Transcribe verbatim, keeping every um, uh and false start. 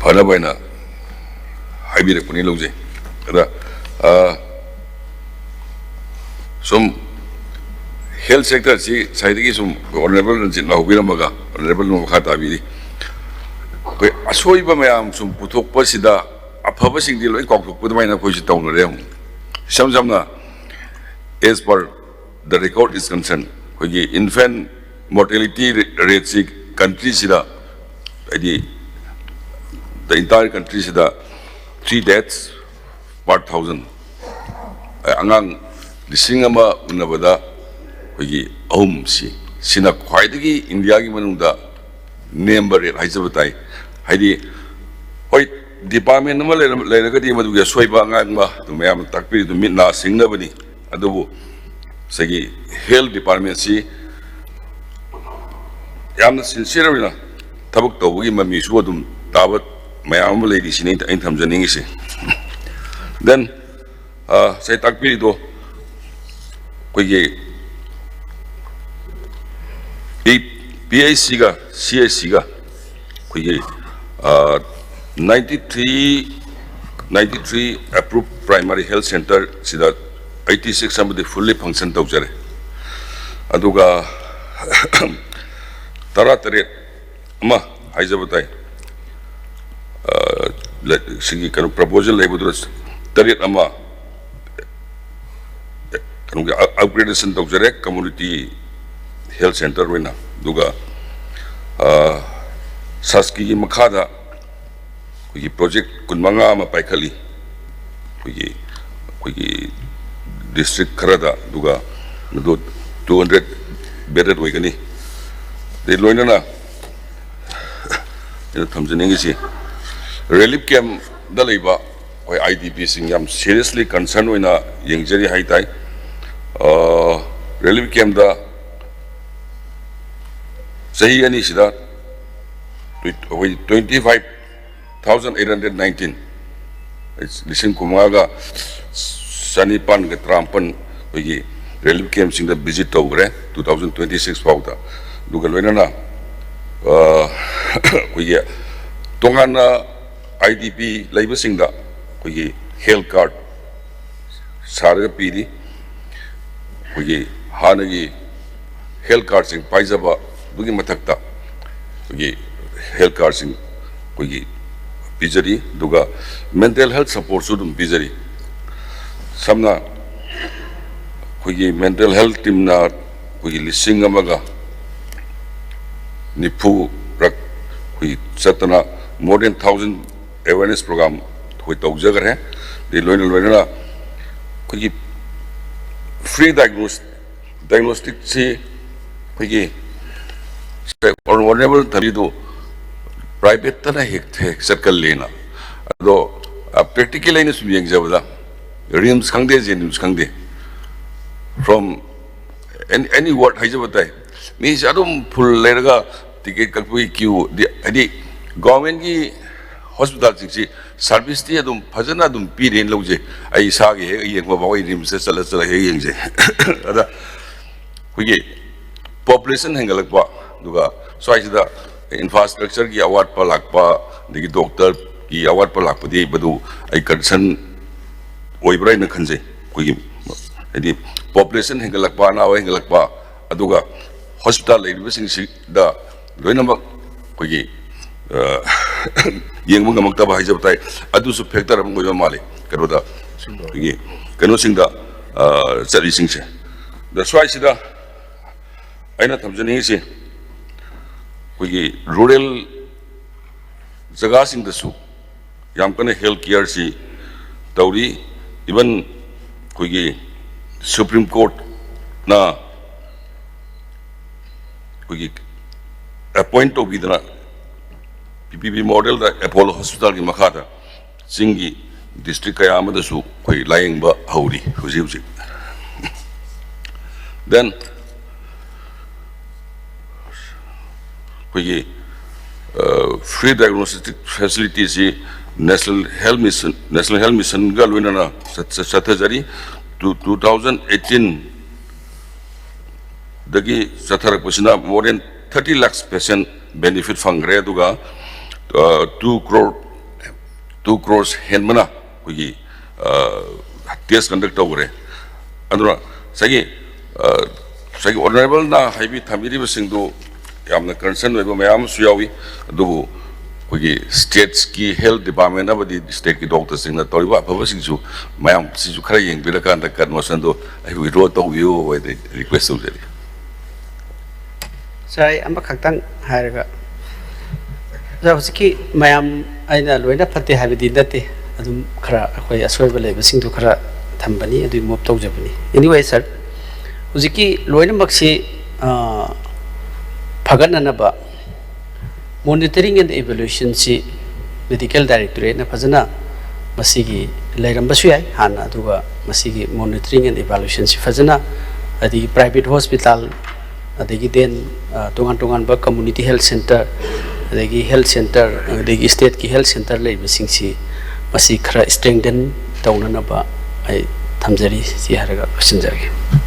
ꯐꯅꯕ ꯍꯥꯏꯅ ꯍꯥꯏꯕꯤꯔꯛꯄꯅꯤ ꯂꯧꯖꯩ꯫ ꯑꯗ, ꯑ, ꯁꯨꯝ health sector ꯁꯤ ꯉꯁꯥꯏꯗꯒꯤ ꯁꯨꯝ ꯑꯩꯈꯣꯏ Honourable ꯔꯟꯖꯤꯠꯅ ꯍꯧꯕꯤꯔꯝꯃꯒ Honourable ꯅ ꯃꯈꯥ ꯇꯥꯕꯤꯔꯤ꯫ ꯑꯩꯈꯣꯏ ꯑꯁꯣꯏꯕ ꯃꯌꯥꯝ ꯁꯨꯝ ꯄꯨꯊꯣꯛꯄꯁꯤꯗ ꯑꯐꯕꯁꯤꯡꯗꯤ ꯂꯣꯏ ꯀꯥꯎꯊꯣꯛꯄ ꯑꯗꯨꯃꯥꯏꯅ ꯑꯩꯈꯣꯏꯁꯨ ꯇꯧꯅꯔꯦ ꯑꯃꯨꯛ꯫ ꯏꯁꯝ ꯁꯝꯅ, as per the record is concerned, ꯑꯩꯈꯣꯏꯒꯤ infant mortality rate ꯁꯤ country ꯁꯤꯗ, ꯍꯥꯏꯗꯤ the entire country ꯁꯤꯗ three deaths per thousand, ꯑꯉꯥꯡ ꯂꯤꯁꯤꯡ ꯑꯃ ꯎꯅꯕꯗ ꯑꯩꯈꯣꯏꯒꯤ ꯑꯍꯨꯝ ꯁꯤ, ꯁꯤꯅ ꯈ꯭ꯋꯥꯏꯗꯒꯤ ꯏꯟꯗꯤꯌꯥꯒꯤ ꯃꯅꯨꯡꯗ ꯅꯦꯝꯕ rate ꯍꯥꯏꯖꯕ ꯇꯥꯏ꯫ ꯍꯥꯏꯗꯤ, ꯍꯣꯏ, department ꯑꯃ ꯂꯩꯔ-, ꯂꯩꯔꯒꯗꯤ ꯃꯗꯨꯒꯤ ꯑꯁꯣꯏꯕ ꯑꯉꯥꯡꯕ ꯑꯗꯨ ꯃꯌꯥꯝꯅ ꯇꯥꯛꯄꯤꯔꯤꯗꯨ ꯃꯤꯠ ꯅꯥ ꯁꯤꯡꯅꯕꯅꯤ꯫ ꯑꯗꯨꯕꯨ ꯉꯁꯥꯏꯒꯤ health department ꯁꯤ ꯌꯥꯝꯅ sincere ꯑꯣꯏꯅ ꯊꯕꯛ ꯇꯧꯕꯒꯤ ꯃꯃꯤꯁꯨ ꯑꯗꯨꯝ ꯇꯥꯕ ꯃꯌꯥꯝ ꯑꯃ ꯂꯩꯔꯤ, ꯁꯤꯅꯤ ꯑꯩꯅ ꯊꯝꯖꯅꯤꯡꯉꯤꯁꯦ꯫ Then, ꯑ, ꯉꯁꯥꯏ ꯇꯥꯛꯄꯤꯔꯤꯗꯣ ꯑꯩꯈꯣꯏꯒꯤ ꯄꯤ-, ꯄꯤ ꯑꯩꯆ ꯁꯤꯒ ꯁꯤ ꯑꯩꯆ ꯁꯤꯒ ꯑꯩꯈꯣꯏꯒꯤ, ꯑ, ninety three, ninety three approved primary health centre ꯁꯤꯗ eighty six ꯑꯃꯗꯤ fully function ꯇꯧꯖꯔꯦ꯫ ꯑꯗꯨꯒ ꯇꯔꯥꯇꯔꯦꯠ ꯑꯃ ꯍꯥꯏꯖꯕ ꯇꯥꯏ, ꯑ, ꯂ-, ꯁꯤꯒꯤ ꯀꯩꯅꯣ proposal ꯂꯩꯕꯗꯨꯗ ꯇꯔꯦꯠ ꯑꯃ ꯀꯩꯅꯣꯒꯤ up-, upgradation ꯇꯧꯖꯔꯦ community health centre ꯑꯣꯏꯅ꯫ ꯑꯗꯨꯒ, ꯑ, ꯁꯥꯁꯀꯤꯒꯤ ꯃꯈꯥꯗ ꯑꯩꯈꯣꯏꯒꯤ project ꯀꯨꯟꯃꯉꯥ ꯑꯃ ꯄꯥꯏꯈꯠꯂꯤ ꯑꯩꯈꯣꯏꯒꯤ, ꯑꯩꯈꯣꯏꯒꯤ district ꯈꯔꯗ, ꯑꯗꯨꯒ ꯃꯗꯨ two hundred bedded ꯑꯣꯏꯒꯅꯤ꯫ ꯑꯗꯩ ꯂꯣꯏꯅꯅ ꯑꯩꯅ ꯊꯝꯖꯅꯤꯡꯉꯤꯁꯤ, relief campꯗ ꯂꯩꯕ ꯑꯩꯈꯣꯏ I D Pꯁꯤꯡ ꯌꯥꯝ seriously concern ꯑꯣꯏꯅ ꯌꯦꯡꯖꯔꯤ ꯍꯥꯏ ꯇꯥꯏ꯫ ꯑ, relief campꯗ ꯆꯍꯤ ꯑꯅꯤꯁꯤꯗ twe-, ꯑꯩꯈꯣꯏ twenty five thousand eight hundred nineteen, ꯂꯤꯁꯤꯡ ꯀꯨꯟꯃꯉꯥꯒ ꯆꯅꯤꯄꯥꯟꯒ ꯇꯔꯥꯃꯥꯄꯟ ꯑꯩꯈꯣꯏꯒꯤ relief campꯁꯤꯡꯗ visit ꯇꯧꯈ꯭ꯔꯦ two thousand twenty six ꯐꯥꯎꯗ꯫ ꯑꯗꯨꯒ ꯂꯣꯏꯅꯅ, ꯑ, ꯑꯩꯈꯣꯏꯒꯤ ꯇꯣꯉꯥꯟꯅ ꯑꯥꯏ ꯗꯤ ꯄꯤ ꯂꯩꯕꯁꯤꯡꯗ ꯑꯩꯈꯣꯏꯒꯤ ꯍꯦꯜꯊ ꯀꯥꯔꯗ ꯁꯥꯔꯒ ꯄꯤꯔꯤ꯫ ꯑꯩꯈꯣꯏꯒꯤ ꯍꯥꯟꯅꯒꯤ ꯍꯦꯜꯊ ꯀꯥꯔꯗꯁꯤꯡ ꯄꯥꯏꯖꯕ ꯑꯗꯨꯒꯤ ꯃꯊꯛꯇ ꯑꯩꯈꯣꯏꯒꯤ ꯍꯦꯜꯊ ꯀꯥꯔꯗꯁꯤꯡ ꯑꯩꯈꯣꯏꯒꯤ ꯄꯤꯖꯔꯤ, ꯑꯗꯨꯒ ꯃꯦꯟꯇꯦꯜ ꯍꯦꯜꯊ ꯁꯄꯣꯔꯠꯁꯨ ꯑꯗꯨꯝ ꯄꯤꯖꯔꯤ꯫ ꯁꯝꯅ ꯑꯩꯈꯣꯏꯒꯤ ꯃꯦꯟꯇꯦꯜ ꯍꯦꯜꯊ ꯇꯤꯝꯅ ꯑꯩꯈꯣꯏꯒꯤ ꯂꯤꯁꯤꯡ ꯑꯃꯒ ꯅꯤꯐꯨꯔꯛ ꯑꯩꯈꯣꯏꯒꯤ ꯆꯠꯇꯅ more than thousand awareness program ꯑꯩꯈꯣꯏ ꯇꯧꯖꯈ꯭ꯔꯦ꯫ ꯑꯗꯩ ꯂꯣꯏꯅ ꯂꯣꯏꯅꯅ ꯑꯩꯈꯣꯏꯒꯤ ꯐ꯭ꯔꯤ ꯗꯥꯏꯒꯅꯣꯁ ꯗꯥꯏꯒꯅꯣꯁꯇꯤꯛꯁꯤ ꯑꯩꯈꯣꯏꯒꯤ ꯑꯣꯅꯔꯦꯕꯜ ꯊꯕꯤꯗꯨ ꯄ꯭ꯔꯥꯏꯚꯦꯠꯇꯅ ꯍꯦꯛ ꯍꯦꯛ ꯆꯠꯀꯜꯂꯦꯅ꯫ ꯑꯗꯣ ꯄ꯭ꯔꯦꯛꯇꯤꯀꯦꯜ ꯑꯩꯅ ꯁꯨꯝ ꯌꯦꯡꯖꯕꯗ ꯔꯤꯝꯁ ꯈꯪꯗꯦ, ꯖꯦꯅꯤꯝꯁ ꯈꯪꯗꯦ, from any ward ꯍꯥꯏꯖꯕ ꯇꯥꯏ, ꯃꯤꯁꯦ ꯑꯗꯨꯝ ꯐꯨꯜ ꯂꯩꯔꯒ ꯇꯤꯀꯦꯠ ꯀꯛꯄꯒꯤ ꯀ꯭ꯌꯨ, ꯍꯥꯏꯗꯤ ꯒꯣꯔꯃꯦꯟꯒꯤ ꯍꯣꯁꯄꯤꯇꯥꯜꯁꯤꯡꯁꯤ ꯁꯥꯔꯚꯤꯁꯇꯤ ꯑꯗꯨꯝ ꯐꯖꯅ ꯑꯗꯨꯝ ꯄꯤꯔꯦꯅ ꯂꯧꯖꯩ꯫ ꯑꯩ ꯏꯁꯥꯒꯤ ꯍꯦꯛ ꯌꯦꯡꯕ ꯐꯥꯎ ꯑꯩ ꯔꯤꯝꯁꯇ ꯆꯠꯂ ꯆꯠꯂ ꯍꯦꯛ ꯌꯦꯡꯖꯩ꯫ ꯑꯗ ꯑꯩꯈꯣꯏꯒꯤ ꯄꯣꯄꯨꯂꯦꯁꯟ ꯍꯦꯟꯒꯠꯂꯛꯄ, ꯑꯗꯨꯒ ꯁ꯭ꯋꯥꯏꯁꯤꯗ ꯏꯟꯐ꯭ꯔꯥꯁ꯭ꯇ꯭ꯔꯛꯆꯔꯒꯤ ꯑꯋꯥꯠꯄ ꯂꯥꯛꯄ, ꯑꯗꯒꯤ ꯗꯣꯛꯇꯔꯒꯤ ꯑꯋꯥꯠꯄ ꯂꯥꯛꯄꯗꯤ ꯃꯗꯨ ꯑꯩ ꯀꯟꯁꯔꯟ ꯑꯣꯏꯕ꯭ꯔꯥ ꯍꯥꯏꯅ ꯈꯟꯖꯩ꯫ ꯑꯩꯈꯣꯏꯒꯤ ꯍꯥꯏꯗꯤ ꯄꯣꯄꯨꯂꯦꯁꯟ ꯍꯦꯟꯒꯠꯂꯛꯄ, ꯑꯅꯥꯕ ꯍꯦꯟꯒꯠꯂꯛꯄ, ꯑꯗꯨꯒ ꯍꯣꯁꯄꯤꯇꯥꯜ ꯂꯩꯔꯤꯕꯁꯤꯡꯁꯤꯗ ꯂꯣꯏꯅꯃꯛ ꯑꯩꯈꯣꯏꯒꯤ ꯑ, ꯌꯦꯡꯕ ꯉꯝꯃꯛꯇꯕ ꯍꯥꯏꯖꯕ ꯇꯥꯏ꯫ ꯑꯗꯨꯁꯨ ꯐꯦꯛꯇꯔ ꯑꯃ ꯑꯣꯏꯕ ꯃꯥꯜꯂꯤ ꯀꯩꯅꯣꯗ, ꯑꯩꯈꯣꯏꯒꯤ ꯀꯩꯅꯣꯁꯤꯡꯗ, ꯑ, ꯆꯠꯂꯤꯁꯤꯡꯁꯦ꯫ ꯑꯗ ꯁ꯭ꯋꯥꯏꯁꯤꯗ ꯑꯩꯅ ꯊꯝꯖꯅꯤꯡꯉꯤꯁꯤ ꯑꯩꯈꯣꯏꯒꯤ ꯔꯨꯔꯦꯜ ꯖꯒꯥꯁꯤꯡꯗꯁꯨ ꯌꯥꯝ ꯀꯟꯅ ꯍꯦꯜꯊ ꯀꯤꯌꯔꯁꯤ ꯇꯧꯔꯤ꯫ ꯏꯚꯟ ꯑꯩꯈꯣꯏꯒꯤ ꯁꯨꯄ꯭ꯔꯤꯝ ꯀꯣꯔꯠꯅ ꯑꯩꯈꯣꯏꯒꯤ ꯑꯦꯄꯣꯏꯟ ꯇꯧꯕꯤꯗꯅ ꯄꯤ ꯄꯤ ꯄꯤ ꯃꯣꯗꯦꯜꯗ ꯑꯦꯄꯣꯂꯣ ꯍꯣꯁꯄꯤꯇꯥꯜꯒꯤ ꯃꯈꯥꯗ ꯆꯤꯡꯒꯤ ꯗꯤꯁꯇ꯭ꯔꯤꯛ ꯀꯌꯥ ꯑꯃꯗꯁꯨ ꯑꯩꯈꯣꯏ ꯂꯥꯌꯦꯡꯕ ꯍꯧꯔꯤ ꯍꯧꯖꯤꯛ ꯍꯧꯖꯤꯛ꯫ Then ꯑꯩꯈꯣꯏꯒꯤ ꯐ꯭ꯔꯤ ꯗꯥꯏꯒꯅꯣꯁꯇꯤꯛ ꯐꯦꯁꯤꯂꯤꯇꯤꯁꯤ national health mission, national health ꯃꯤꯁꯟꯒ ꯂꯣꯏꯅꯅ ꯆꯠ-, ꯆꯠ-, ꯆꯠꯊꯖꯔꯤ꯫ Two, two thousand eighteen ꯗꯒꯤ ꯆꯠꯊꯔꯛꯄꯁꯤꯅ more than thirty lakhs patient benefit ꯐꯪꯈ꯭ꯔꯦ, ꯑꯗꯨꯒ two crore ꯇꯨ ꯀ꯭ꯔꯣꯔꯁ ꯍꯦꯟꯕꯅ ꯑꯩꯈꯣꯏꯒꯤ ꯇꯦꯁ ꯀꯟꯗꯛ ꯇꯧꯈ꯭ꯔꯦ꯫ ꯑꯗꯨꯅ ꯉꯁꯥꯏꯒꯤ ꯑ, ꯉꯁꯥꯏꯒꯤ ꯑꯣꯅꯔꯦꯕꯜꯅ ꯍꯥꯏꯕꯤ ꯊꯝꯕꯤꯔꯤꯕꯁꯤꯡꯗꯨ ꯌꯥꯝꯅ ꯀꯟꯁꯔꯟ ꯑꯣꯏꯕ ꯃꯌꯥꯝ ꯑꯃꯁꯨ ꯌꯥꯎꯏ꯫ ꯑꯗꯨꯕꯨ ꯑꯩꯈꯣꯏꯒꯤ ꯁ꯭ꯇꯦꯠꯁꯀꯤ ꯍꯦꯜꯊ ꯗꯤꯄꯥꯔꯠꯃꯦꯟ ꯑꯃꯗꯤ ꯁ꯭ꯇꯦꯠꯀꯤ ꯗꯣꯛꯇꯔꯁꯤꯡꯅ ꯇꯧꯔꯤꯕ ꯑꯐꯕꯁꯤꯡꯁꯨ ꯃꯌꯥꯝꯁꯤꯁꯨ ꯈꯔ ꯌꯦꯡꯕꯤꯔꯀꯥꯟꯗ ꯀꯟꯃꯣꯁꯟꯗꯣ ꯑꯩ ꯋꯤꯗ꯭ꯔꯣ ꯇꯧꯕꯤꯌꯨ ꯍꯥꯏꯗꯤ ꯔꯤꯀ꯭ꯋꯦꯁ ꯇꯧꯖꯔꯤ꯫ ꯁꯥꯔ, ꯑꯩ ꯑꯃꯈꯛꯇꯪ ꯍꯥꯏꯔꯒ, ꯁꯥꯔ, ꯍꯧꯖꯤꯛꯀꯤ ꯃꯌꯥꯝ ꯑꯩꯅ ꯂꯣꯏꯅ ꯐꯠꯇꯦ ꯍꯥꯏꯕꯗꯤ ꯅꯠꯇꯦ, ꯑꯗꯨꯝ ꯈꯔ ꯑꯩꯈꯣꯏ ꯑꯁꯣꯏꯕ ꯂꯩꯕꯁꯤꯡꯗꯨ ꯈꯔ ꯊꯝꯕꯅꯤ, ꯑꯗꯨꯒꯤ ꯃꯨꯞ ꯇꯧꯖꯕꯅꯤ꯫ Anyway, ꯁꯥꯔ, ꯍꯧꯖꯤꯛꯀꯤ ꯂꯣꯏꯅꯃꯛꯁꯤ, ꯑ, ꯐꯒꯠꯅꯅꯕ monitoring and evaluationꯁꯤ medical directorateꯅ ꯐꯖꯅ ꯃꯁꯤꯒꯤ ꯂꯩꯔꯝꯕꯁꯨ ꯌꯥꯏ ꯍꯥꯟꯅ, ꯑꯗꯨꯒ ꯃꯁꯤꯒꯤ monitoring and evaluationꯁꯤ ꯐꯖꯅ, ꯑꯗꯒꯤ private hospital, ꯑꯗꯒꯤ then, ꯑ, ꯇꯣꯉꯥꯟ ꯇꯣꯉꯥꯟꯕ community health centre, ꯑꯗꯒꯤ health centre, ꯑꯗꯒꯤ stateꯀꯤ health centre ꯂꯩꯕꯁꯤꯡꯁꯤ ꯃꯁꯤ ꯈꯔ strengthen ꯇꯧꯅꯅꯕ ꯑꯩ ꯊꯝꯖꯔꯤ꯫ ꯁꯤ ꯍꯥꯏꯔꯒ ꯂꯣꯏꯁꯤꯟꯖꯔꯒꯦ꯫